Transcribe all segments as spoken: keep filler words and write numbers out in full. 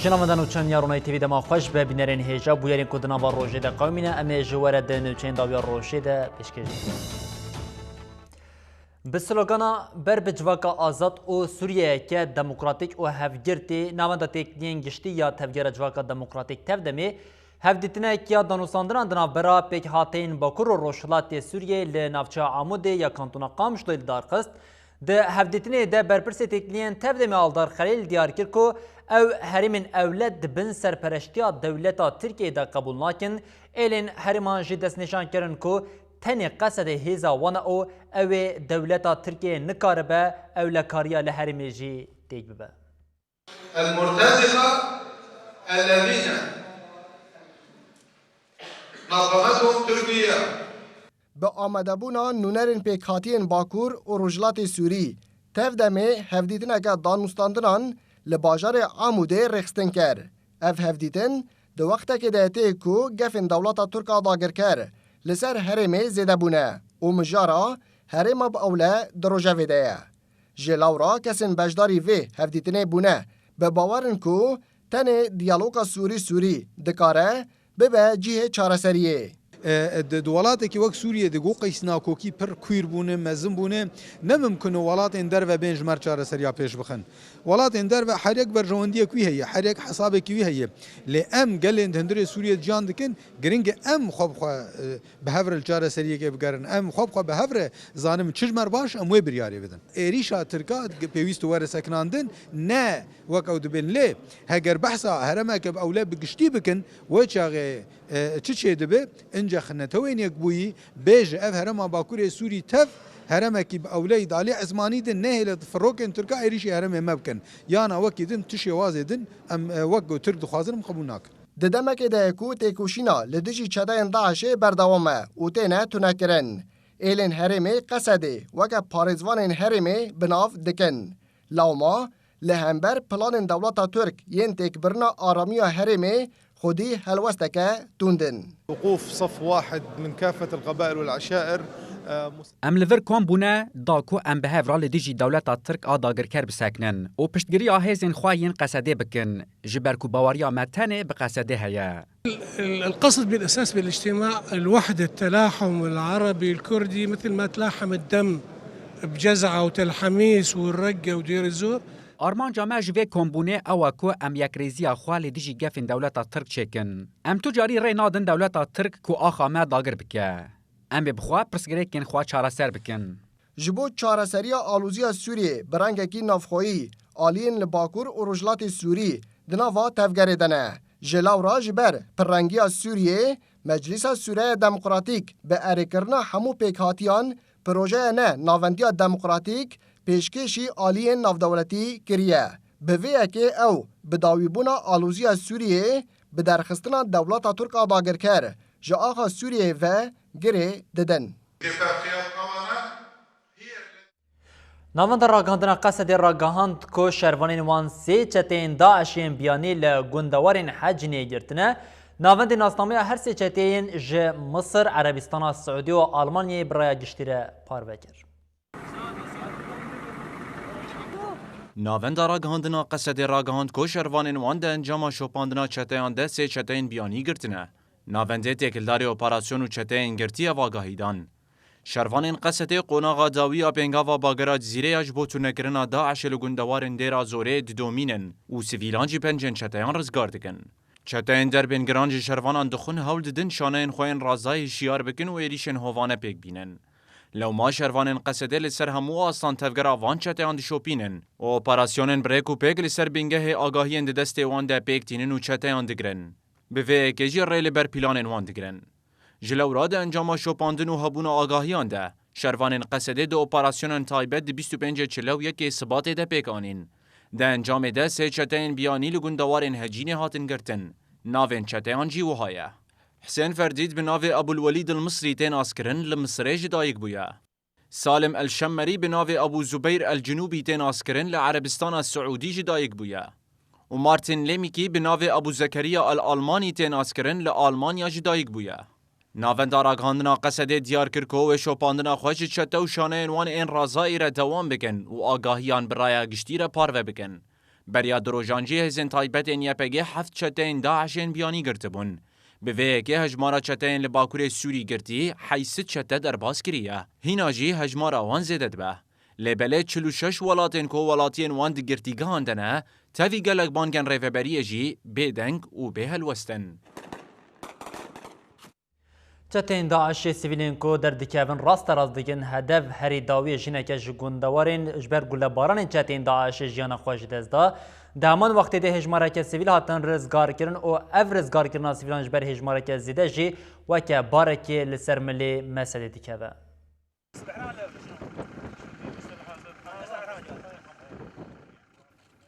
Ji navenda nûçeyan ya Ronahî T V dema xweş be, bînerên hêja bûyerên ku di nava rojê de qewimîne, em ê ji we re di nûçeyên dawiya rojê de pêşkêş bikin. Bi slogana Ber bi civaka azad û Sûriyeyeke demokratîk û hevgirtî, navenda têkiliyên giştî ya Tevgera Civaka Demokratîk Tevdemê, hevdîtinek ya danûstandinan di navbera pêkhateyên Bakur û Rojhilatê Sûriyeyê li navçeya Amûdê ya Kantona Qamişloyê li dar xist. Di hevdîtinê de berpirsê têkiliyên Tevdemê Aldar Xelîl diyar kir ku ew herêmên ewle di bin serpereştiya dewleta Tirkiyeyê de qebûl nakin, êlên herêman jî destnîşan kirin ku tenê Qesedê hêza wan e û ew ê dewleta Tirkiyeyê nikaribe ewlekariya li herêmê jî têk bibe. المرتزقة الذين نظمتهم تركيا. Bi amadebûna nûnerên pêkhatiyên Bakur û Rojhilatê Sûrî, Tevdemê hevdîtineke danûstandinan li bajarê Amûdê rêxistin kir. Ev hevdîtin di wextekê de tê ku gefên dewleta Tirk a dagirker li ser herêmê zêde bûne û mijara herêma bi ewle di rojevê de ye. Ji lewra kesên beşdarî vê hevdîtinê bûne bi bawer in ku tenê diyaloga Sûrî-Sûrî dikare bibe cihê çareseriyê. E, e, di, di welatekî wek Sûriyê de ku qeys nakokî pir kûr bûne, mezin bûne, ne mimkun e welatên derve bên ji me re çareseriya pêş bixin. Welatên derve her yek berjewendiyek wî heye, her yek hesabekî wî heye. Lê em gelên di hundirê Sûriyê de can dikin, giring e em xwe bi xwe, e, bi hev re li çareseriyekê bigerin. Em xwe bi xwe bi hev re zanin çi ji me re baş, em wê biryarê bidin. Êrîşa Tirka pêwîst were sekinandin, ne wek ew dibên. Lê heger behsa herêmeke bi ewle bi giştî bikin, wê çaxê, e, çi çêdibe? Ince xinetewên yekbûyî bêje ev herêma Bakurê Sûrî tev herêmekî bi ewleyî di alî ezmanî de nehêle di firokên Tirka êrîşî herêmê me bikin. Yana wekî din tu şêwazê din em, e, wek ku Tirk dixwazin em qebûl nakin. Di demekê de ye ku têkoşîna li dijî çeteyên DAIŞê berdewam e û têne tunekirin. Êlên herêmê Qesedê weke parêzvanên herêmê bi nav dikin. Lewma li hember planên dewleta Tirk yên têkbirina aramiya herêmê xwedî helwesteke tund in. وقوف صف واحد من كافة القبائل والعشائر، آه، Em li vir kom bûne da ku em bi hev re li dijî dewleta Tirk a dagirker bisekinin û piştgiriya hêzên xwe yên Qesedê bikin, ji ber ku baweriya me tenê bi Qesedê heye. ال-، القصد بالأساس بالاجتماع الوحدة، التلاحم العربي الكردي، مثل ما تلاحم الدم بجزعة وتل حميس والرقة ودير الزور. Armanca me ji vê kombûnê ew e ku em yekrêziya xwe li dijî gefên dewleta Tirk çêkin. Em tu carî rê nadin dewleta Tirk ku axa me dagir bike. Em ê bi xwe pirsgirêkên xwe çareser bikin. Ji bo çareseriya alozîya Sûriyê bi rengekî navxweyî, aliyên li Bakur û Rojhilatê Sûrî di nava tevgerê de ne. Ji lewra ji ber pirrengiya Sûriyê, Meclisa Sûreya Demokratîk bi erêkirina hemû pêkhatiyan projeya ne navendiya demokratîk pêşkêşî aliyên navdewletî kiriye. Bi vê yekê ew bi dawîbûna alozîya Sûriyê bi derxistina dewleta Tirk a dagirker ji axa Sûriyeyê ve girê didin. Navenda ragihandina Qesedê ragihand ku şervanên wan sê çeteyên DAIŞ yên biyanî li gundewarên Hecînê girtine. Navendê nasnameya her sê çeteyên ji Misir, Erebistana Siûdî û Almanyayê bi raya giştî re parve kir. Navenda ragihandina Qesedê ragihand ku şervanên wan di encama şopandina çeteyan de sê çeteyên biyanî girtine. Navendê têkildarî operasyon û çeteyên girtî ev agahî dan. Şervanên Qesedê qonaxa dawî ya pêngava bagera Cizîrê ya ji bo turnekirina DAIŞê li gundewarên Dêra Zorê didomînin û sivîlan jî pencên çeteyan rizgar dikin. Çeteyên derbên giran ji şervanan dixwin hewl didin şaneyên xwe yên razayî şiyar bikin û êrîşên hovane pêk bînin. Lewma şervanên Qesedê li ser hemû astan tevgera van çeteyan dişopînin û operasyonên bi rêk û pêk li ser bingehê agahiyên di destê wan de pêk tînin û çeteyan digirin. Bi vê yekê jî rê li ber pîlanên wan digirin. Ji lewra di encama şopandin û hebûna agahiyan de, şervanên Qesedê di operasyonên taybet di bîst û pêncê çil û yekê Sibatê de pêk anîn. Di encamê de sê çeteyên biyanî li gundewarên Hecînê hatin girtin. Navên çeteyan jî wiha ye. Hisên Ferdîd bi navê Ebulwelîd El Misrî tên naskirin, li Misirê ji dayik bûye. Salim El Şemmerî bi navê Ebû Zubeyr El Cinûbî tên naskirin, li Erebistana Siûdî ji dayik bûye. Û Martin Lemîkî bi navê Ebû Zekeriya El Almanî tên naskirin, li Almanya ji dayik bûye. Navenda ragihandina Qesedê diyar kir ku wê şopandina xwe ji çete û şaneyên wan ên razayî re dewam bikin û agahiyan bi raya giştî re parve bikin. Beriya du rojan jî hêzên taybetên Y P G heft çeteyên DAIŞ'ên biyanî girtibûn. Bi vê yekê hejmara çeteyên li Bakurê Sûrî girtî heyşt sed çete derbas kiriye. Hîna jî hejmara wan zêde dibe. Lê belê çil û şeş welatên ku welatiyên wan di girtîgehan de ne, tevî gelek bangên rêveberiyê jî bêdeng û bê helwest in. Çeteyên DAIŞ'ê sivîlên ku derdikevin rasterast dikin hedef, herî dawiyê jineke ji gundewarên ji ber gulebaranên çeteyên DAIŞ'ê jiyana xwe ji dest da. Di heman wextê de hêjmareke sivîl hatin rizgarkirin û ev rizgarkirina sivîlan ji ber hêjmareke zêde jî weke barekê li ser milê Mesedê dikeve.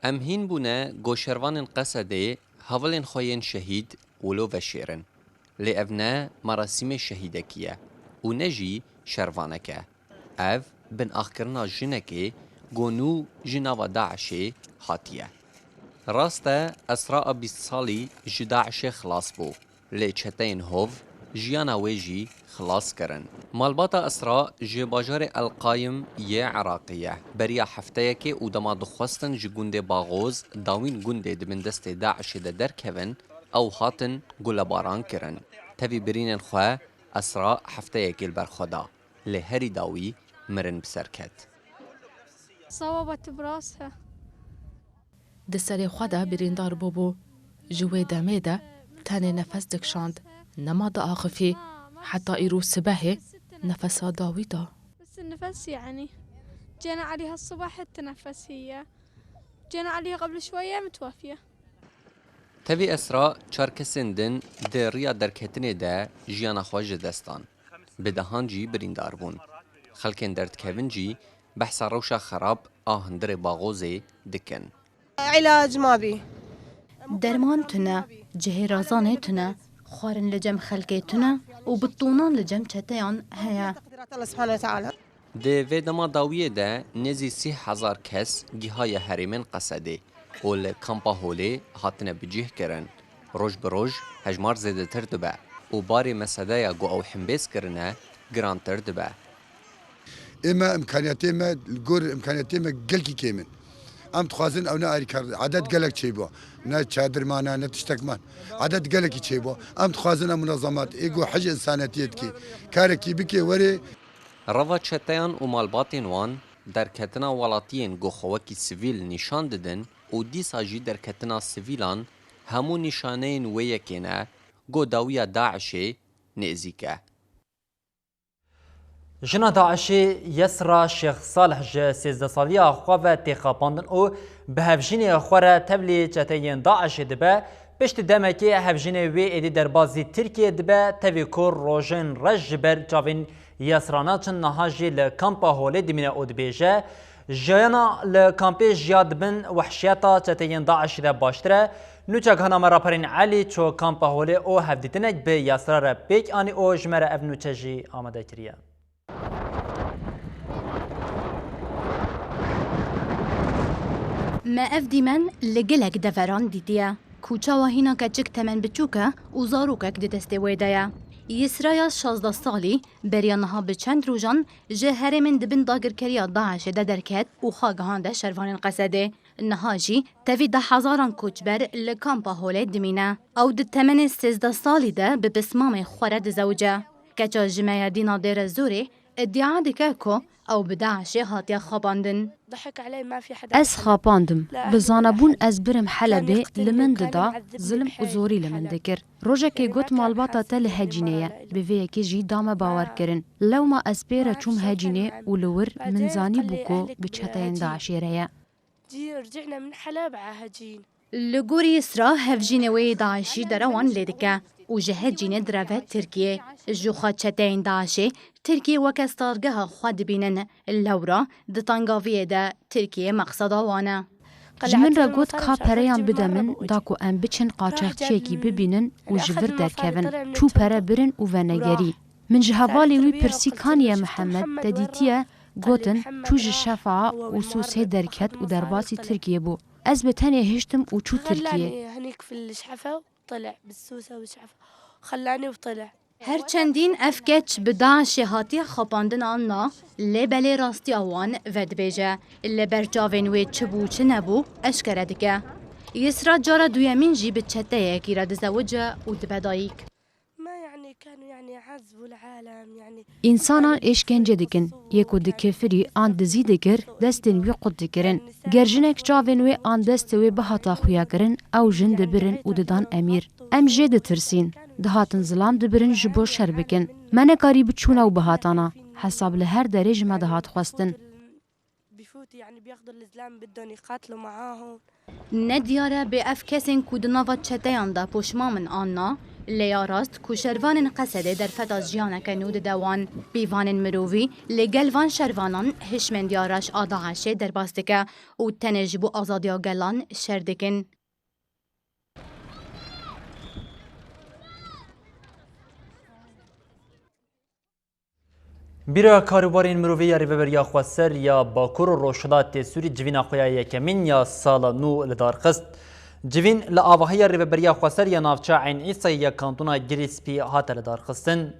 Em hîn bûne ku şervanên Qesedê hevalên xwe yên şehîd wilo veşêrin. Lê ev ne merasîmê şehîdekî ye û ne jî şervanek e. Ev binaxkirina jinekê ku nû ji nava DAIŞ'ê hatiye. Rast e, Esra a bîst salî ji DAIŞ'ê xilas bû. Lê çeteyên hov jiyana wê jî xilas kirin. Malbata Esra ji bajarê El Qayim yê Iraqê ye. Beriya hefteyekê û dema dixwestin ji gundê Baxoz, dawîn gundê di bin destê DAIŞ'ê de derkevin, ew hatin gulebaran kirin. Tevî birînên xwe Esra hefteyekê li ber xwe da. Lê herî dawî mirin bi ser ket. صوبت براسها. Di serê xwe de birîndar bûbû. Ji wê demê de tenê nefes dikişand, nema diaxifî. Heta îro sibehê nefesa dawî da. بس النفس يعني. جينا عليها الصبح تنفس هي. جينا عليها قبل شوية متوفية. Tevî Esra çar kesên din di riya derketinê de jiyana xwe ji dest dan. Bi dehan jî birîndar bûn. Xelkên derdikevin jî behsa rewşa xerab a hundirê Baxozê dikin. علاج ما بي. Derman tune, cihê razanê tune, xwarin li cem xelkê tune û bi tonan li cem çeteyan heye. تقديرات الله سبحانه وتعالى. Di vê dema dawiyê de nêzî sî hezar kes gihaye herêmên Qesedê û li Kampa Holê hatine bicihkirin. Roj bi roj hejmar zêdetir dibe û barê mesedeya ku ew himbêz kirine girantir dibe. Ême îmkaniyetê me, li gor îmkaniyetê me gelkî kêm in. Em dixwazin ew ne alîkar, edet gelek çêbû. Ne çadir mane, ne tiştek man. Edet gelekî çêbû. Em dixwazin em munezemat, ê ku hej însanetiyê dike, karekî bike, were. Reva çeteyan û malbatên wan, derketina welatiyên ku xwe wekî sivîl nîşan didin û dîsa jî derketina sivîlan hemû nîşaneyên wê yekê ne ku dawiya DAIŞ'ê nêzîk e. Jina DAIŞ'ê Yesra Şêx Salih ji sêzdeh saliya xwe ve tê xapandin û bi hevjînê xwe re tevlî çeteyên DAIŞ'ê dibe. Piştî demekê hevjînê wê êdî derbasî Tirkiyê dibe, tevî ku rojên reş ji ber çavên Yesra naçin, niha jî li kampa Holê dimîne û dibêje, jiyana li kampê ji ya di bin wehşiyeta çeteyên DAIŞ'ê de baştir e. Nûçegihana me Raperîn Elî çû kampa Holê û hevdîtinek bi Yesra re pêk anî û ji me re ev nûçe jî amade kiriye. Me ev dîmen li gelek deveran dîtiye. Ku çawa hîna keçik temen biçûk e û zarokek di destê wê de ye. Yisraya şazdeh salî beriya niha bi çend rojan ji herêmên di bin dagirkeriya DAIŞ'ê de derket û xwe gihande şervanên Qesedê. Niha jî tevî deh hezaran koçber li kampa Holê dimîne. Ew di temenê sêzdeh salî de bi pismamê xwe re dizewice. Keça ji me ya Dîna Dêrezorê îdia dike ku ew bi DAIŞ'ê hatiye xapandin. Ez xapandim. Bi zanebûn ez birim Helebê, li min dida, zilim û zorî li min dikir. Rojekê got malbata te li Hecînê ye. Bi vê yekê jî da me bawer kirin. Lewma ez pê re çûm Hecînê û li wir min zanîbû ku bi çeteyên DAIŞ'ê re ye. Li gorî Yisra hevjînê wê yê DAIŞ'î derewan lê dike û ji Hecînê direve Tirkiyê. Ji xwe çeteyên DAIŞ'ê Tirkiyê weke stargeha xwe dibînin. Lewra di tengaviyê de Tirkiye meqseda wan e. Ji min re got ka pereyan bide min, da ku em biçin qaçaxçiyekî bibînin û ji vir derkevin. Çû pere birin û venegerî. Min ji hevalê wî pirsî kaniye Mihemed te dîtiye? Gotin, çû ji şefa û sûsê derket û derbasî Tirkiyê bû. Ez bi tenê hiştim û çû Tirkiyê. Her çendîn ev keç bi DAIŞê hatiye xapandin an na, lê belê rastiya wan vedibêje. Li ber çavên wê çi bû, çi nebû, eşkere dike. Yisra cara duyemîn jî bi çeteyekî re dizewice û dibe dayik. ما يعني كانوا يعني يعذبوا العالم، يعني Însana êşkence dikin, yê ku dikefirî an dizî dikir, destên wî qut dikirin. Ger jinek çavên wê an destê wê bihata xuya kirin, ew jin dibirin û didan emîr. Em jê ditirsîn. Dihatin zilam dibirin ji bo şer bikin. Me nekarî biçûn ew bihatana. Hesab li her derê ji me dihat xwestin. بفوت، يعني بياخذوا الزلام بدهم يقاتلوا معاهم. Ne diyar e bê ev kesên ku di nava çeteyan de poşmamin an na, lê ya rast ku şervanên Qesedê derfeta jiyaneke nû dide wan. Pîvanên mirovî li gel van şervanan hişmendiya reş a DAIŞê derbas dike û tenê ji bo azadiya gelan şer dikin. Bîroya Karûbarên Mirovî ya Rêveberiya Xweser ya Bakur û Rojhilatê Sûrî civîna xwe ya yekemîn ya sala nû li dar xist. Civîn li avahiya Rêveberiya Xweser ya Navça Eyn Îsayê ya Kantona Girê Spî hate li dar xistin.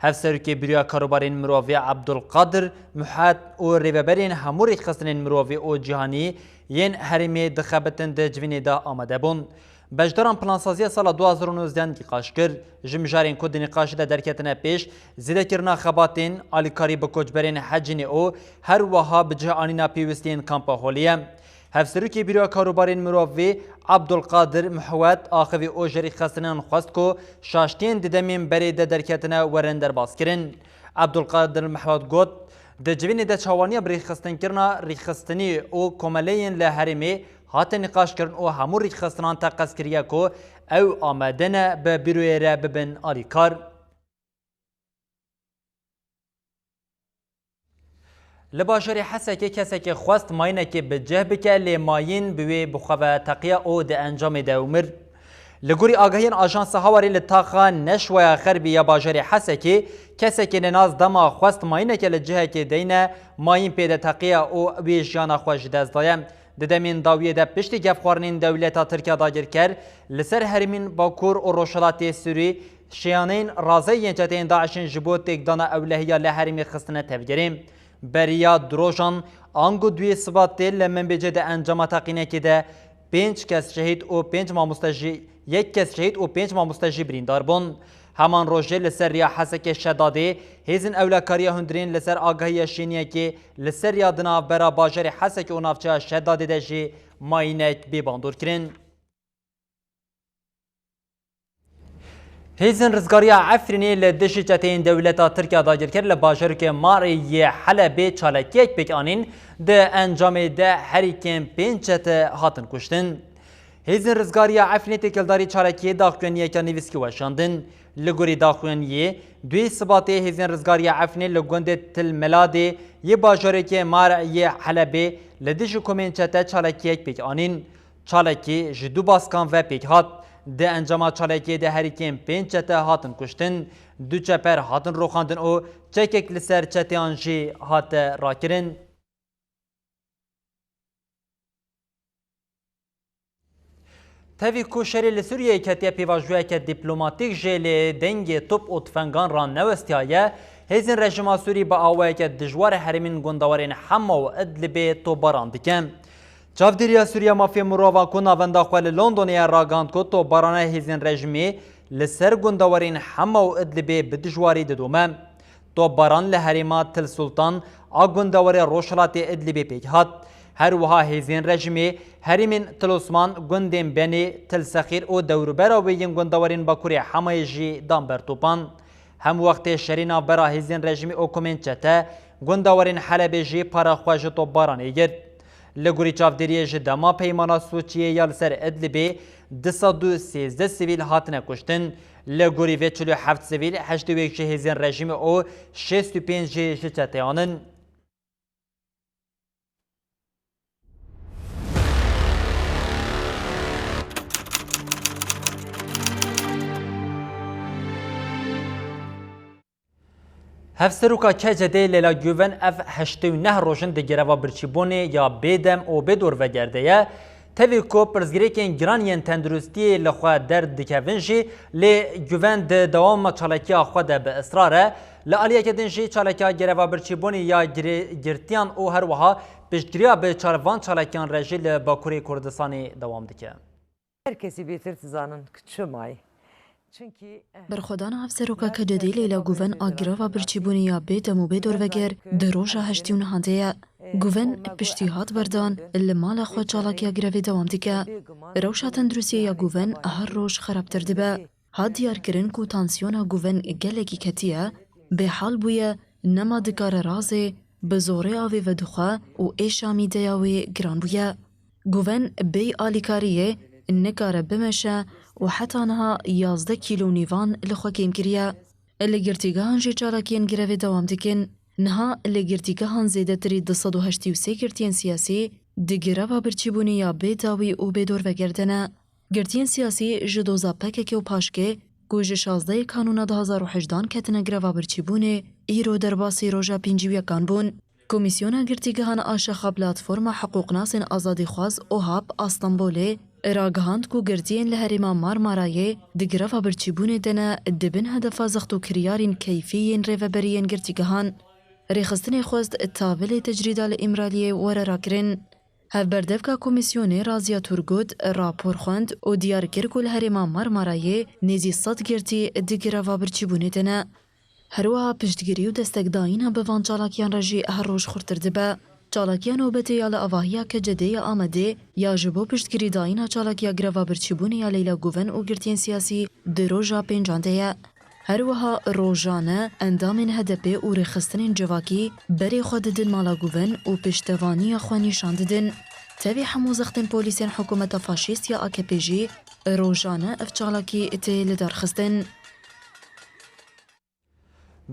Hevserokê Bîroya Karûbarên Mirovî Ebdulqadir Muhet û rêveberên hemû rêxistinên mirovî û cîhanî yên herêmê dixebitin di civînê de amade bûn. Beşdaran plansaziya sala du hazar û nozdeh nîqaş kir. Ji mijarên ku di nîqaşê de derketine pêş, zêdekirina xebatên alîkarî bi koçberên Hecînê û her wiha bi cih anîna pêwîstiyên kampa holê ye. Hevserokê Bîroya Karûbarên Mirovî Abdulqadir Mihwet axivî û ji rêxistinên xwest ku şaştiyên di demên berê de derketine werin derbas kirin. Abdulqadir Mihwet got, di civînê de çawaniya bi rêxistinkirina rêxistinî û komeleyên li herêmê hate nîqaşkirin û hemû rêxistinan teqez kiriye ku ew amade ne bi bîroyê re bibin alîkar. Li bajarê Hesekê kesekê xwest mayînekê bi cih bike, lê mayîn bi wê bi xwe ve teqiya û di encamê de ew mir. Li gorî agahiyên Ajansa Hawarê li taxa Neşwaya Xerbî ya bajarê Hesekê, kesekê nenas dema xwest mayîneke li cihekê deyne, mayîn pê de teqiya û wê jiyana xwe ji dest daye. Di demên dawiyê de piştî gefxwarinên dewleta Tirk ya dagirker li ser herêmên Bakur û Rojhilatê Sûrî, şêyaneyên razeyî yên çeteyên DAIŞ'ên ji bo têkdana ewlehiya li herêmê xistine tevgerê. Beriya du rojan ango duyê Sibatê li Minbicê di encama teqînekê de pênc kes şehîd û pênc mamoste jî, yek kes şehîd û pênc mamoste jî birîndar bûn. Heman rojê li ser riya Hesekê Şedadê hêzên ewlekariya hundirên li ser agahiya şêniyekê li ser riya di navbera bajarê Hesekê û navçeya Şedadê de jî mayînek bê bandor kirin. Hêzên Rizgariya Efrînê li dijî çeteyên dewleta Tirk ya dagirker li bajarokê Marê yê Helebê çalakiyek pêk anîn, di encamê de herî kêm pênc çete hatin kuştin. Hêzên Rizgariya Efrînê têkildarî çalakiyê daxuyaniyeke nivîskî weşandin. Li gorî daxuyaniyê, duyê Sibatê Hêzên Rizgariya Efrînê li gundê Til Miladê yê bajarokê Marê yê Helebê li dijî komên çete çalakiyek pêk anîn. Çalakî ji du baskan ve pêk hat. Di encama çalakiyê de herî kêm pênc çete hatin kuştin, du çeper hatin rûxandin û çekek li ser çeteyan jî hate rakirin. Tevî ku şerê li Sûriyeyê ketiye pêvajoyeke dîplomatîk jê, lê dengê top û tifengan ranewestiyaye, hêzên rejîma Sûrî bi awayeke dijwar herêmên gundewarên Hema û Idlibê topbaran dike. Çavdêriya Sûriya Mafê Mirovan ku navenda xwe li Londonê ye ragihand ku topbarana hêzên rejîmê li ser gundewarên Hema û Idlibê bi dijwarî didome. Topbaran li herêma Til Sultan a gundewarê rojhilatê Idlibê pêk hat. Her wiha hêzên rejîmê herêmên Til Osman, gundên Benê, Til Sexîr û dewrûbera wê yên gundewarên bakurê Hemayê jî dan ber topan. Hem wextê şerê navbera hêzên rejîmê û komên çete, gundewarên Helebê jî para xwe ji topbaranê girt. Li gorî çavdêriyê ji dema peymana Soçiyê ya li ser Idlibê du sed û sêzdeh sivîl hatine kuştin. Li gorî vê çil û heft sivîl, heştê û yek ji hêzên rejîmê û şêst û pênc jî ji çeteyan in. Hevseroka K C D'ê Leyla Guven ev heştê û neh roj in di greva birçîbûnê ya bêdem û bêdor vegerde ye. Tevî ku pirsgirêkên giran yên tenduristiyê li xwe derdikevin jî, lê Guven di dewama çalakiya xwe de bi israr e. Li aliyeke din jî çalakiya greva birçîbûnê ya girê-, girtiyan û her wiha piştgiriya bi çal-, van çalakiyan re jî li Bakurê Kurdistanê dewam dike. Her kesî bêtir dizanin ku çima ye. Çünkî, eh, Berxwedana Hevseroka K C D'ê Leyla Guven a greva birçîbûnê ya bê dem û bê dorveger di roja heştê û nehan de ye. Guven piştî hat berdan, li mala xwe çalakiya grevê dewam dike. Rewşa tenduristiyê ya Guven her roj xerabtir dibe. Hat diyarkirin ku tansiyona Guven gelekî ketiye, bêhal bûye, nema dikare razê, bi zorê avê vedixwe û êşa mîdeya wê giran bûye. Guven bêyî alîkariyê nikare bimeşe û heta niha yazdeh kîlo û nîvan li xwe kêm kiriye. Li girtîgehan jî çalakiyên grevê dewam dikin. Niha li girtîgehan zêdetirî du sed û heştê û sê girtiyên siyasî di greva birçîbûnê ya bê dawî û bê dorveger de ne. Girtiyên siyasî ji doza P K K û PAJKê ku ji şazdehê Kanûna du hazar û hejdehan ketine greva birçîbûnê, îro derbasî roja pêncî û yekan bûn. Komîsyona Girtîgehan a Şaxa Platforma Hiqûqnasên Azadîxwaz, OHAP, a Stenbolê ragihand ku girtiyên li herêma Marmarayê di greva birçîbûnê de ne, dibin hedefa zext û kiryarên keyfî yên rêveberiyên girtîgehan. Rêxistinê xwest tavilê tecrîda li Îmraliyê were rakirin. Hevberdevka komîsyonê Raziya Turgut rapor xwend û diyar kir ku li herêma Marmarayê nêzî sed girtî di greva birçîbûnê de ne. Her wiha piştgirî û destekdayîna bi van çalakiyan re jî her roj xurttir dibe. Çalakiya nobetê ya li avahiya K C D'ê ya Amedê ya ji bo piştgirîdayîna çalakiya greva birçîbûnê ya Leyla Guven û girtiyên siyasî di roja pêncan de ye. Her wiha rojane endamên H D P û rêxistinên civakî berê xwe didin mala Guven û piştevaniya xwe nîşan didin. Tevî hemû zextên polîsên hikûmeta faşîst ya A K P jî rojane ev çalakî tê lidarxistin.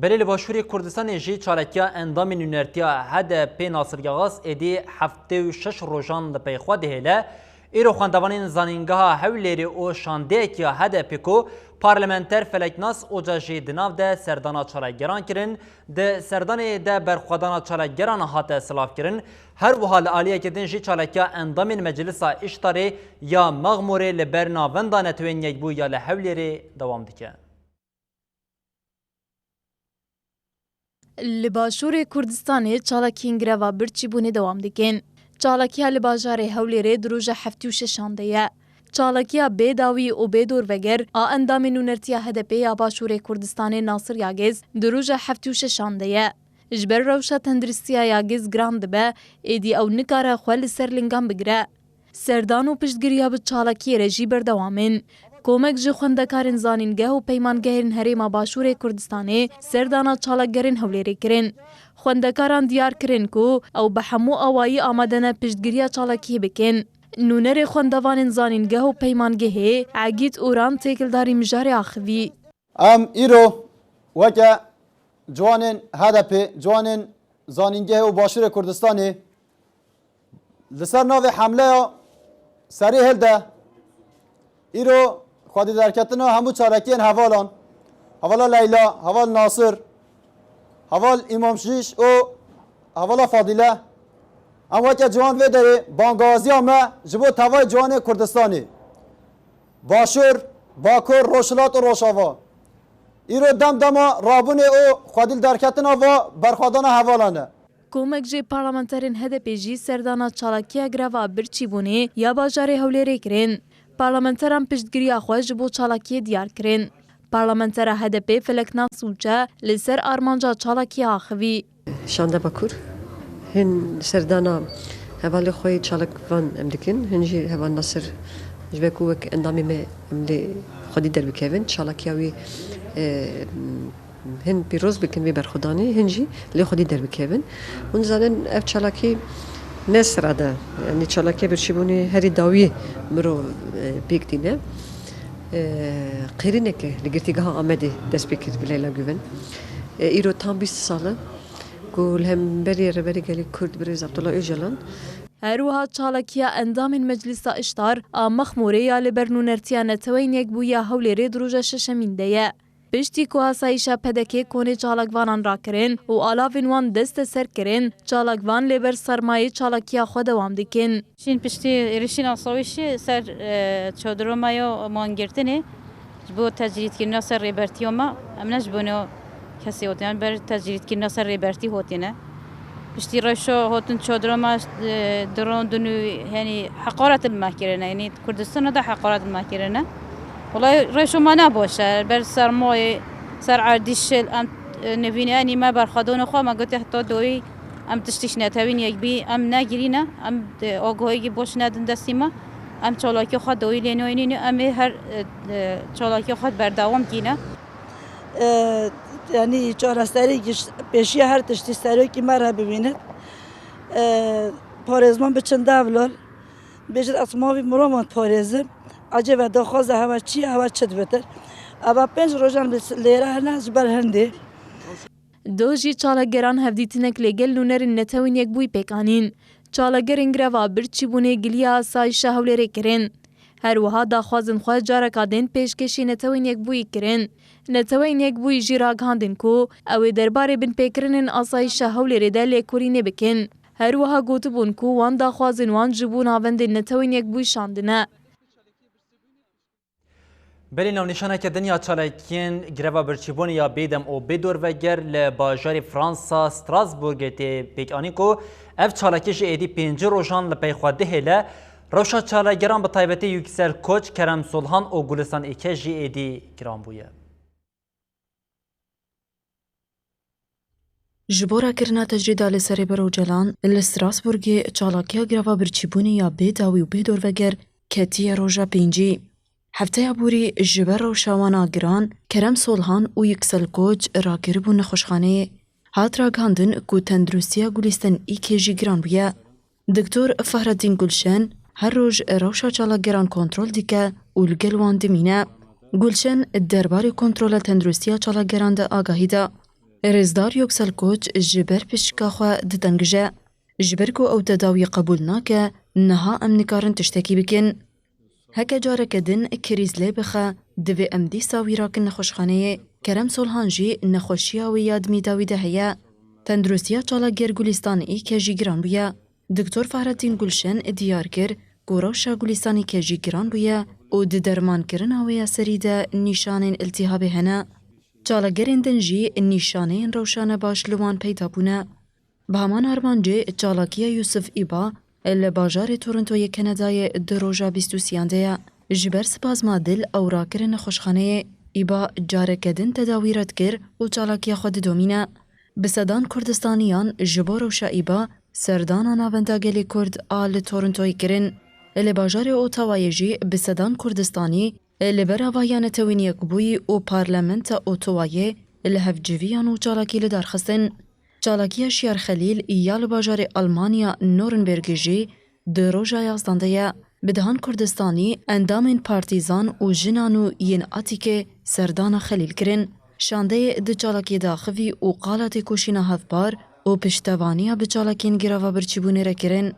Belê li Başûrê Kurdistanê jî çalakiya endamên nûnertiya H D P Nasir Yagaz êdî heftê û şeş rojan li pey xwe dihêle. Îro xwendevanên Zanîngeha Hewlêrê û şandeyekî ya H D P ku parlamenter Feleknas Oca jî di nav de serdana çalakgeran kirin. Di serdanê de berxwedana çalakgeran hate silavkirin. Her wiha li aliyekê din jî çalakiya endamên Meclisa Îştarê ya Mexmûrê li ber Navenda Netewên Yekbûyî ya li Hewlêrê dewam dike. Li Başûrê Kurdistanê çalakiyên greva birçîbûnê dewam dikin. Çalakiya li bajarê Hewlêrê di roja heftê û şeşan de ye. Çalakiya bê dawî û bê dorveger a endamên nûnertiya H D P ya Başûrê Kurdistanê Nasir Yagiz di roja heftê û şeşan de ye. Ji ber rewşa tenduristiya Yagiz giran dibe, êdî ew nikare xwe li ser lingan bigire. Serdan û piştgiriya bi çalakiyê re jî berdewam in. Komek ji xwendekarên zanîngeh û peymangehên Herêma Başûrê Kurdistanê serdana çalakgerên Hewlêrê kirin. Xwendekaran diyar kirin ku ew bi hemû awayî amade ne piştgiriya çalakiyê bikin. Nûnerê xwendevanên zanîngeh û peymangehê Egîd Uran têkildarî mijarê axivî. Em îro weke ciwanên H D P, ciwanên zanîngehê û Başûrê Kurdistanê li ser navê hemleya serî hilde, îro xwedî derketina hemû çalakiyên hevalan, hevala Leyla, heval Nasir, heval Îmam Şîş û hevala Fadîle, em weke ciwan vê derê bangawaziya me ji bo tevayê ciwanê Kurdistanê. Başûr, Bakur, Rojhilat û Rojava. Îro dem dema rabûnê û xwedî li derketina va berxwedana hevalan e. Komek ji parlamenterên H D P jî serdana çalakiya greva birçîbûnê ya bajarê Hewlêrê kirin. Parlamenteran piştgiriya xwe ji bo çalakiyê diyar kirin. Parlamentera H D P Feleknas Uçe li ser armanca çalakiyê axivî. Şande Bakur, hin serdana hevalê xwe yê çalakvan em dikin, hin jî heval Nasir, ji ber ku wek endamê me em lê xwedî derbikevin, çalakiya wî, e, hin pîroz bikin vê berxwedanê, hin jî lê xwedî derbikevin. Hûn dizanin ev çalakî ne sira de, yanî çalakiya birçîbûnê herî dawiyê mirov, e, pêk tîne. E, qêrîneke li girtîgeha Amedê dest pê kir bi Leyla Guven. E, îro tam bîst sal e ku li hemberî Rêberê Gelê Kurd Birêz Abdullah Ocalan. Her wiha çalakiya endamên Meclisa Îştar a Mexmûrê ya li ber nûnertiya Neteweyên Yekbûyî ya Hewlêrê di roja şeşemîn de ye. Piştî ku asayîşa P D K konê çalakvanan rakirin û alavên wan desteser kirin, çalakvan lê ber sermayê çalakiya xwe dewam dikin. Şîn piştî êrişîn asawîşê ser, e, çodiro me yo man girtinê ji bo tecrîdkirina ser rêbertiyo me, em ne ji bo neo kesê hotine, em ber tecrîdkirina ser rêbertî hotine. Piştî rewşa hotin çodira me, e, dirondin û, yanî, heqaret li me kirine, yanî Kurdistana de heqaret li me kirine. Welayi rewşa me ne baş e, ber sermayê, ser erdîşil, em, e, nivîne, yanî me berxwedana xwe, me gote heta doyî em tiştî ji netewên yekbûyî em negirîne, em, e, agahiyekî baş nedin destî me, em çalakiya xwe doyî lê nayînîne, em ê her, e, e, çalakiya xwe berdewam kîne. E, yanî çareserî giş-, pêşiya her tiştî serokî me re bibînin. E, parêzman biçin devlol. Bêjin ez mavî mirovan parêzim. Ecêbe daxwaza hewa çi ye, hewa çi dibitir? Eva pênc rojan bi lêre hene ji ber hindê. Do jî çalakgeran hevdîtinek lê gel nûnerên Netewên Yekbûyî pêk anîn. Çalakgerên greva birçîbûnê giliya asayişa Hewlêrê kirin. Her wiha daxwazên xwe careka din pêşkêşî Netewên Yekbûyî kirin. Netewên Yekbûyî jî ragihandin ku ew ê derbarê binpêkirinên asayişa Hewlêrê de lêkolînê bikin. Her wiha gotibûn ku wan daxwazên wan ji bo navendên Netewên Yekbûyî şandine. Belê navnîşaneke din ya çalakiyên greva birçîbûnê ya bêdem û bêdorveger li bajarê Fransa Strasbourgê tê pêkanîn ku ev çalakî ji êdî pêncî rojan li pey xwe dihêle. Rewşa çalakgeran bi taybetî Yüksel Koç, Kerem Solhan û Gulistan Îke jî êdî giran bûye. Ji bo rakirina tecrîda li ser Rêber Ocalan, li Strasbourgê çalakiya greva birçîbûnê ya bê dawî û bê dorveger ketiye roja pêncî. Hefteya borî ji ber rewşa wan a giran, Kerem Solhan û Yüksel Koç rakiribûn nexweşxaneyê. Hat ragihandin ku tenduristiya Gulîstan Îkê jî giran bûye. Doktor Fahrettin Gulşen her roj rewşa çalakgeran kontrol dike û li gel wan dimîne. Gulşen derbarê kontrola tenduristiya çalakgeran de agahî da. Rêzdar Yüksel Koç ji ber pişka xwe ditengije. Ji ber ku ew tedawiyê qebûl nake, niha em nikarin tiştekî bikin. Heke careke din krîz lê bixe, divê em dîsa wî rakin nexweşxaneyê. Kerem Solhan jî nexweşiya wê ya dimî dawî de heye. Tenduristiya çalakger Gulîstan Îke jî giran bûye. Doktor Fahrettin Gulşen diyar kir ku rewşa Gulîstan Îke jî giran bûye û di dermankirina wê ya serî de nîşanên îltîhabê hene. Çalakgerên din jî nîşaneyên rewşa nebaş li wan peyda bûne. Bi heman armancê çalakiya Yusuf Îba li bajarê Torontoyê Kenedayê di roja bîst û sêyan de ye. Ji ber spazma dil ew rakirin nexweşxaneyê. Îba careke din tedawî red kir û çalakiya xwe didomîne. Bi sedan Kurdistaniyan ji bo rewşa Îba serdana Navenda Gelê Kurd a li Torontoyê kirin. Li bajarê Ottawayê jî bi sedan Kurdistanî li ber avahiya Netewên Yekbûyî û Parlamenta Ottawayê li hevciviyan û çalakî li dar xistin. Çalakiya Şiyar Xelîl ya li bajarê Almanya Nurembergê jî di roja yazdan de ye. Bi dehan Kurdistanî endamên partîzan û jinan û yên Atîkê serdana Xelîl kirin. Şandeyê di çalakiyê de axivî û qala têkoşîna hevpar û piştevaniya bi çalakiyên greva birçîbûnê re kirin.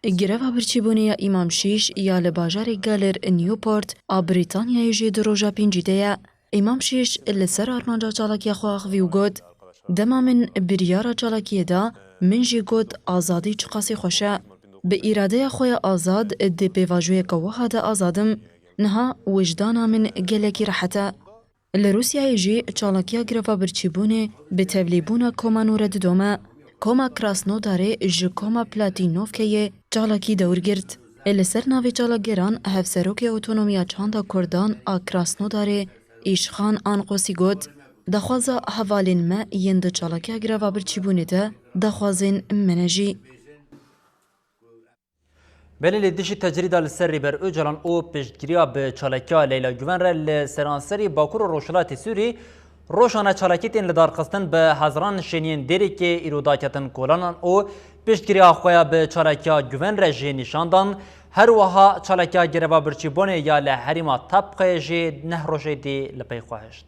Greva birçîbûnê ya Îmam Şîş ya li bajarê Galer Newport a Brîtanyayê jî di roja pêncî de ye. Îmam Şîş li ser armanca çalakiya xwe axivî û got, Dema min biryara çalakiyê da, min jî got, azadî çiqasî xweş e. Bi îradeya xwe ya azad di pêvajoyeke wiha de azad im. Niha wijdana min gelekî rehet e. Li Rûsyayê jî çalakiya greva birçîbûnê bi tevlîbûna koma nû re didome. Koma Krasnodarê ji koma Platinovkeyê çalakî dewr girt. Li ser navê çalakgeran hevserokê Otonomiya Çanda Kurdan a Krasnodarê Îşxan Anqosî got, Daxwaza hevalên me yên di çalakiya greva birçîbûnê de daxwazên min e jî. Belê li dijî tecrîda li ser Rêber Ocalan û piştgiriya bi çalakiya Leyla Guven re li seranserî Bakur û Rojhilatê Sûrî rojane çalakî tên lidarxistin bi hezaran şêniyên Dêrikê îro daketin kolanan û piştgiriya xwe ya bi çalakiya Guven re jê nîşan dan. Her wiha çalakiya greva birçîbûnê ya li herêma Tabqê jî neh rojê dî li pey xwe hişt.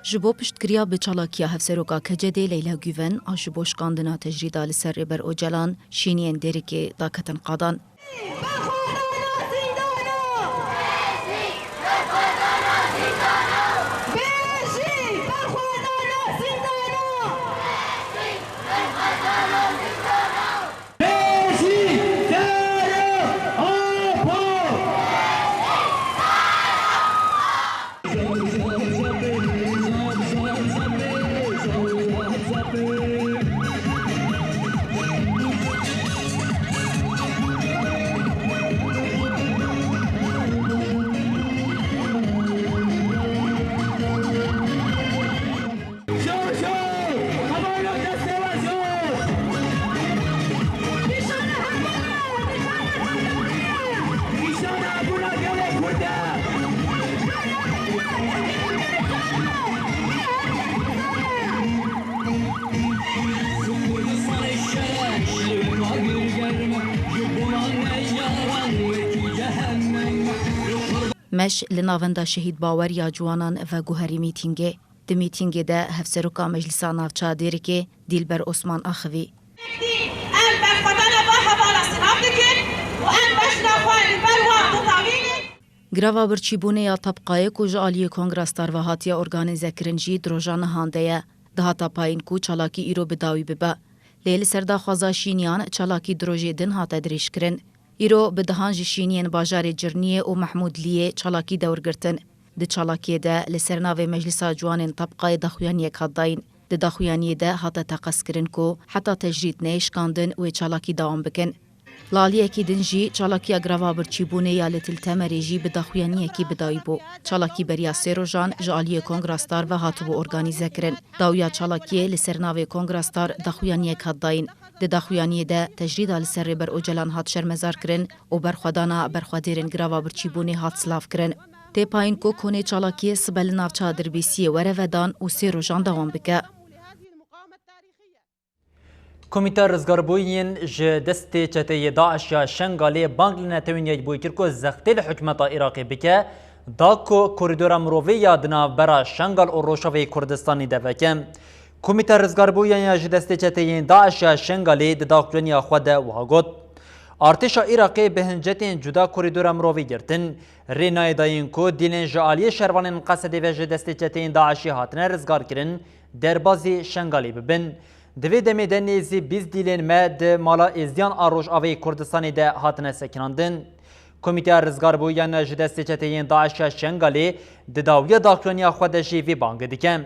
Ji bo piştgiriya bi çalakiya hevseroka K C D'ê Leyla Guven a ji bo şikandina tecrîda li ser Rêber Ocalan, şêniyên Dêrikê daketin qadan. Meş li navenda Şehîd Bawer ya Ciwanan veguherî mîtîngê. Di mîtîngê de Hevseroka Meclisa Navça Dêrikê Dîlber Osman axivî. Girava birçîbûnê ya Tebqayê ku ji aliyê Kongra Star ve hatiye organîzekirin jî di roja nihan de ye. Dihata payîn ku çalakî îro bi dawî bibe. Lê li ser daxwaza şîniyan çalakî di rojê din hate dirêjkirin. Îro bi dehan ji şîniyên bajarê Cirniyê û Mehmûdliyê çalakî dewr girtin. Di çalakiyê de li ser navê Meclisa Ciwanên Tebqayê daxuyaniyek hat dayîn. Di daxuyaniyê de hate teqezkirin ku heta tecrîd neyê şikandin wê çalakî dewam bikin. Li aliyekî din jî çalakiya girava birçîbûnê ya li Til Temerê jî bi daxuyaniyekî bi dawî bû. Çalakî beriya sê rojan ji aliyê Kongra Star ve hatibû organîzekirin. Dawiya çalakiyê li ser navê Kongra Star daxuyaniyek hat dayîn. Di daxuyaniyê de tecrîda li ser Rêber Ocalan hat şermezarkirin û berxwedana berxwedêrên girava birçîbûnê hat silavkirin. Tê payîn ku konê çalakiyê sibe li navça Dirbêsiyê were vedan û sê rojan dewam bike. Komîteya Rizgarbûyî yên ji destê çeteyê DAIŞ ya Şengalê bang li Netewên Yekbûyî kir ku zextê li hikûmeta Iraqê bike, da ku korîdora mirovî ya di navbera Şengal û Rojavayê Kurdistanê de veke. Komîteya Rizgarbûyan ya ji destê çeteyên DAIŞ ya Şengalê di daxuyaniya xwe de wiha got, Artêşa Iraqê bi hincetên cuda korîdora mirovî girtin, rê nayê dayîn ku dîlên ji aliyê şervanên Qesedê ve ji destê çeteyên DAIŞê hatine rizgarkirin, derbazî Şengalê bibin. Di vê demê de nêzî bîst dîlên me di mala Êzidiyan a Rojavayê Kurdistanê de hatine sekinandin. Komîteya Rizgarbûyan ji destê çeteyên DAIŞ ya Şengalê di dawiya daxuyaniya xwe de jî vê bangê dike.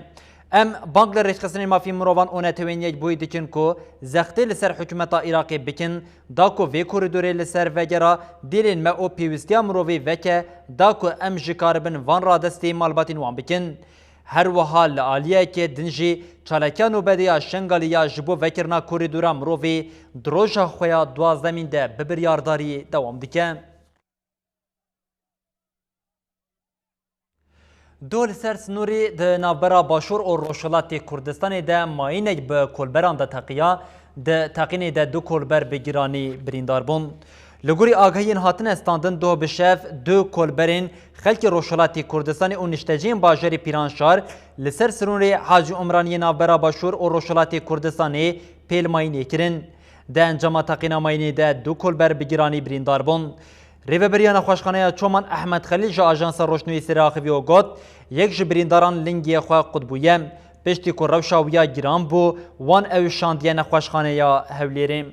Em bang li Rêxistinên Mafî Mirovan û Netewên Yekbûyî dikin ku zextê li ser hikûmeta Iraqê bikin, da ku vê korîdorê li ser vegera dîlên me û pêwîstiya mirovî veke, da ku em ji karibin van radestê malbatên wan bikin. Her wiha li aliyeke din jî çalakiya nobedê ya Şengalê ya ji bo vekirina korîdora mirovî di roja xwe ya duwazdemîn de bi biryardarî dewam dike. Doh li ser sinûrê di navbera Başûr û Rojhilatê Kurdistanê de mayînek bi kolberan de teqiya, di teqînê de du kolber bi giranî birîndar bûn. Li gorî agahiyên hatine standin doh bi şev du kolberên xelkê Rojhilatê Kurdistanê û nişteciyên bajarê Pîranşar li ser sinûrê Hacî Umraniyê navbera Başûr û Rojhilatê Kurdistanê pêl mayînê kirin. Di encama teqîna mayînê de du kolber bi giranî birîndar bûn. Rêveberiya Nexweşxaneya Çoman Ehmed Xelîl ji Ajansa Rojnivîsê re axivî û got, Yek ji birîndaran lingê xwe qut bûye. Piştî ku rewşa wî ya giran bû, wan ew şandiye Nexweşxaneya Hewlêrê.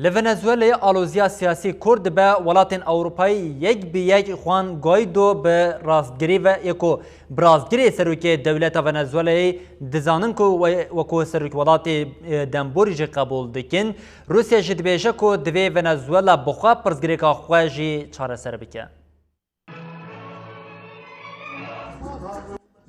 Li Venezuelayê aloziya siyasî kûr dibe, welatên Ewropayî yek bi yek Juan Guaido bi rastgirî ve yê ku bi rastgirê serokê dewleta Venezuelayê dizanin ku we-, wekû serokê welatê, e, demborî jî qebûl dikin. Rûsya jî dibêje ku divê Venezuela bi xwe pirsgirêka xwe jî çareser bike.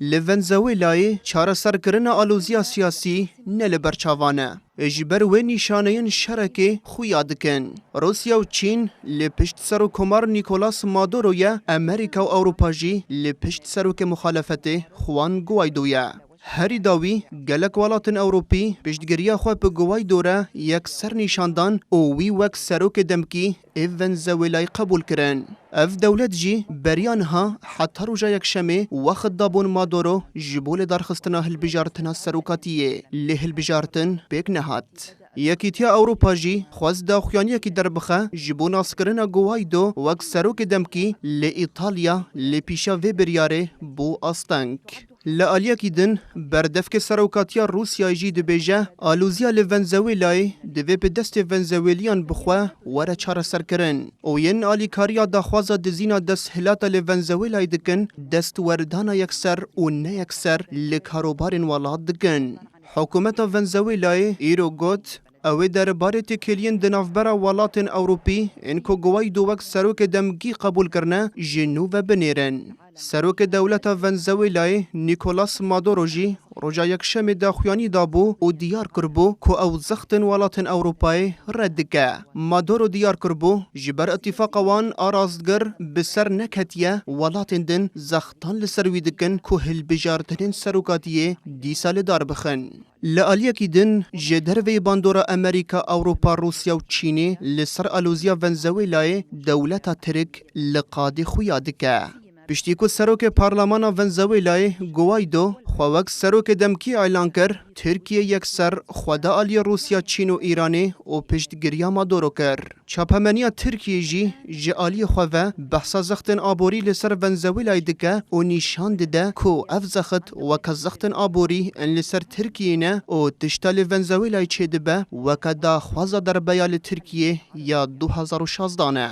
Li Venezuelayê çareserkirina aloziya siyasî ne li ber çavan e. Ji ber wê nîşaneyên şerekê xuya dikin. Rûsya û Çîn li pişt serokkomar Nicolas Maduro ye, Amerîka û Ewropa jî li pişt serokê muxalefetê Juan Guaido ye. Herî dawî gelek welatên Ewropî piştgiriya xwe bi Guaido re yekser nîşan dan û wî wek serokê demkî ê Venezuelayê qebûl kirin. Ev dewlet jî beriya niha heta roja Yekşemê wext dabûn Maduro ji bo lidarxistina hilbijartina serokatiyê, lê hilbijartin pêk nehat. Yekîtiya Ewropa jî xwest daxuyaniyekî derbixe ji bo naskirina Guaido wek serokê demkî, lê Îtalya li pêşa vê biryarê bû asteng. Li aliyekî din, berdevkê serokatiya Rûsyayê jî dibêje, aloziya li Venezuelayê divê bi destê Venezueliyan bi xwe were çareserkirin û yên alîkariya daxwaza dizîna desthilata li Venezuelayê dikin, destwerdana yekser û ne yekser li karobarên welat dikin. Hikûmeta Venezuelayê îro got, ew ê derbarê têkiliyên di navbera welatên Ewropî ên ku Guaido wek serokê demkî qebûl kirine, ji nû ve binêrin. Serokê dewleta Venezuelayê Nicolas Maduro jî roja Yekşemê daxuyanî dabû û diyar kiribû ku ew zextên welatên Ewropayê red dike. Maduro diyar kiribû, ji ber îtîfaqa wan a rastgir bi ser neketiye, welatên din zextan li ser wî dikin ku hilbijartinên serokatiyê dîsa li dar bixin. Li aliyekî din, ji derveyî bandora Amerîka, Ewropa, Rûsya û Çînê li ser aloziya Venezuelayê dewleta Tirk li qadê xuya dike. Piştî ku serokê parlemana Venezuelayê Guaido xwe wek serokê demkî elan kir, Tirkiye yekser xwe da aliyê Rûsya, Çîn û Îranê û piştgiriya Maduro kir. Çapemeniya Tirkiyê jî ji aliyê xwe ve behsa zextên aborî li ser Venezuelayê dike û nîşan dide ku ev zext weke zextên aborî in li ser Tirkiyê ne û tişta li Venezuelayê çêdibe weke daxwaza derbeya li Tirkiyê ya du hezar û şazdan e.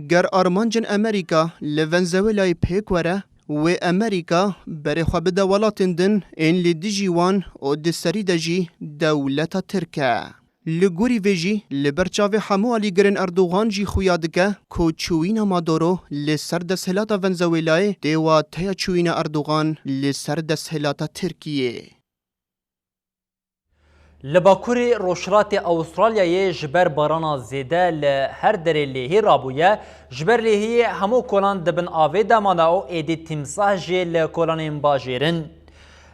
Ger armancên Amerîka li Venezuelayê pêk were, wê Amerîka berê xwe bide welatên din ên li dijî wan û di serî de jî dewleta Tirk e. Li gorî vê jî, li ber çavê hemû alîgirên Erdogan jî xuya dike ku çûyîna Maduro li ser desthilata Venezuelayê tê wateya çûyîna Erdogan li ser desthilata Tirkiyê. Li bakurê rojhilatê Awistralyayê ji ber barana zêde li her derê lêhî rabûye, ji ber lêhiyê hemû kolan di bin avê de mane û êdî tîmsah jî li kolanên bajêr in.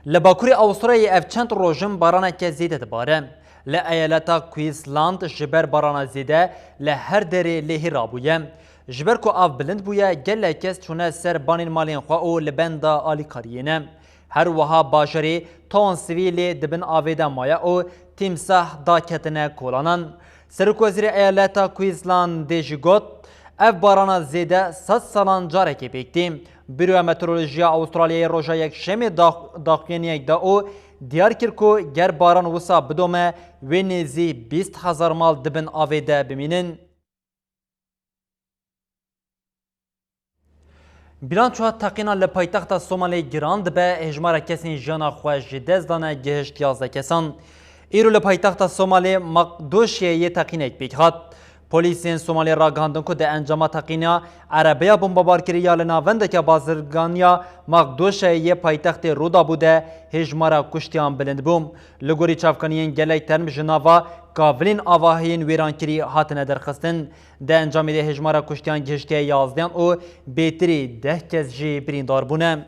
Li bakurê Awistralyayê ev çend roj in baraneke zêde dibare. Li eyaleta Queensland ji ber barana zêde li her derê lêhî rabûye. Ji ber ku av bilind bûye, gelek kes çûne ser banên malên xwe û li benda alîkariyê ne. Her wiha bajarê Townsville di bin avê de maye û tîmsah daketine kolanan. Serokwezîrê eyaleta Queenslandê jî got, ev barana zêde sed salan carekê pêk tê. Bîroya Meteorolojiya Awistralyayê roja Yekşemê dax-, daxuyaniyek da û diyar kir ku ger baran wisa bidome, wê nêzî bîst hezar mal di bin avê de bimînin. Bilançoya teqîna li paytexta Somalê giran dibe, hêjmara kesên jiyana xwe ji dest dane gihişt yazdeh kesan. Îro li paytexta Somalê Makdoşiyeyê teqînek pêk hat. Polîsên Somalê ragihandin ku di encama teqîna erebeya bombebarkirî ya li navendeke bazirganiya Makdoşiyeyê yê paytextê rû dabû de hêjmara kuştiyan bilind bû. Li gorî çavkaniyên gelek term ji nava kavilên avahiyên wêrankirî hatine derxistin. Di encamê de hêjmara kuştiyan gihiştiye yazdehan û bêtirî deh kes jî birîndar bûne.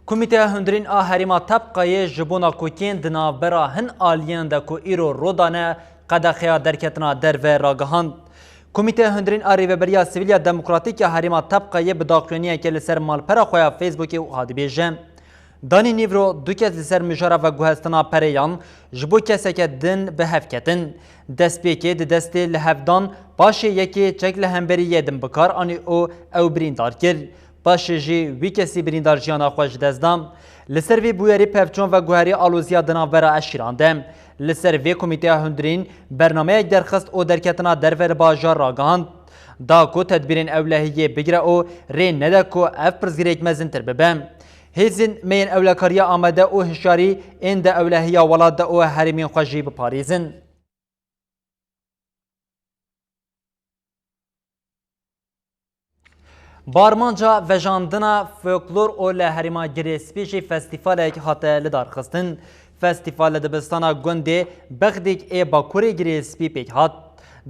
Komîteya Hundirîn a Herêma Tebqayê ji bo nakokiyên di navbera hin aliyên de ku îro rû dane, qedexeya derketina derve ragihand. Komîteya Hundirîn a Rêveberiya Sivîl ya Demokratîk ya Herêma Tebqayê bi daxuyaniyeke li ser malpera xwe ya Facebookê wiha dibêje, Danî Nîvro du kes li ser mijara veguhestina pereyan ji bo keseke din bi hev ketin. Destpêkê di destê li hev dan, paşê yekê çek li hemberî yê din bi kar anî û ew birîndar kir. Paşê jî wî kesî birîndar jiyana xwe ji dest da. Li ser vê bûyerê pevçûn veguherî aloziya di navbera eşîran de. Li ser vê komîteya hundirîn bernameyek derxist û derketina derve li bajar ragihand. Da ku tedbîrên ewlehiyê bigire û rê nede ku ev pirsgirêk mezintir bibe. Hêzên me yên ewlekariya amade û hişyarî ên di ewlehiya welat de û herêmên xwe jî biparêzin. Bi armanca vejandina folklor û li herêma Girê Spî jî festîvalek hate lidarxistin. Festîval li dibistana gundê Bexdîk ê Bakurê Girê Spî pêk hat.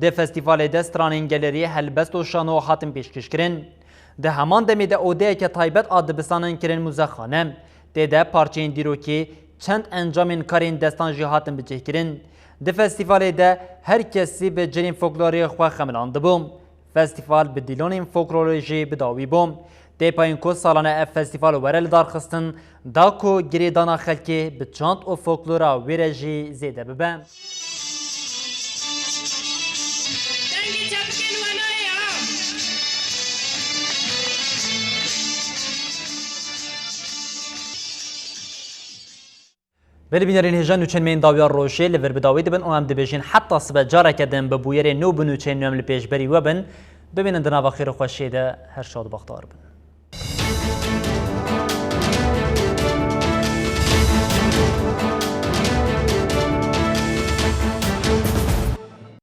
Di festîvalê de stranên gelerî, helbest û şano hatin pêşkêşkirin. Di heman demê de odeyeke taybet a dibistanan kirin muzexane. Tê de parçeyên dîrokî, çend encamên karên destan jî hatin bicihkirin. Di festîvalê de her kesî bi cilên folklorê xwe xemilandibû. Festîval bi dîlonên folklorê jî bi dawî bû. Tê payîn ku salane ev festîval were lidarxistin, da ku girêdana xelkê bi çand û folklora wê re jî zêde bibe. Dengê çepikên we nayê ha. Belê bînerên hêja, nûçeyên me yên dawiya rojê li vir bi dawî dibin û em dibêjin heta sibe careke din bi bûyerên nû bi nûçeyên nû em li pêşberî we bin. Bimînin di nava xêr û xweşiyê de, her şad û bextewar bin.